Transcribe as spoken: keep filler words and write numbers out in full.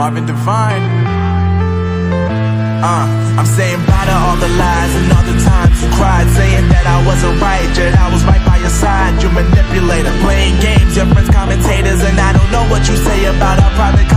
Marvin Divine. Uh, I'm saying bye to all the lies and all the times you cried, saying that I wasn't right, yet I was right by your side. You manipulator, playing games, your friends commentators, and I don't know what you say about our private.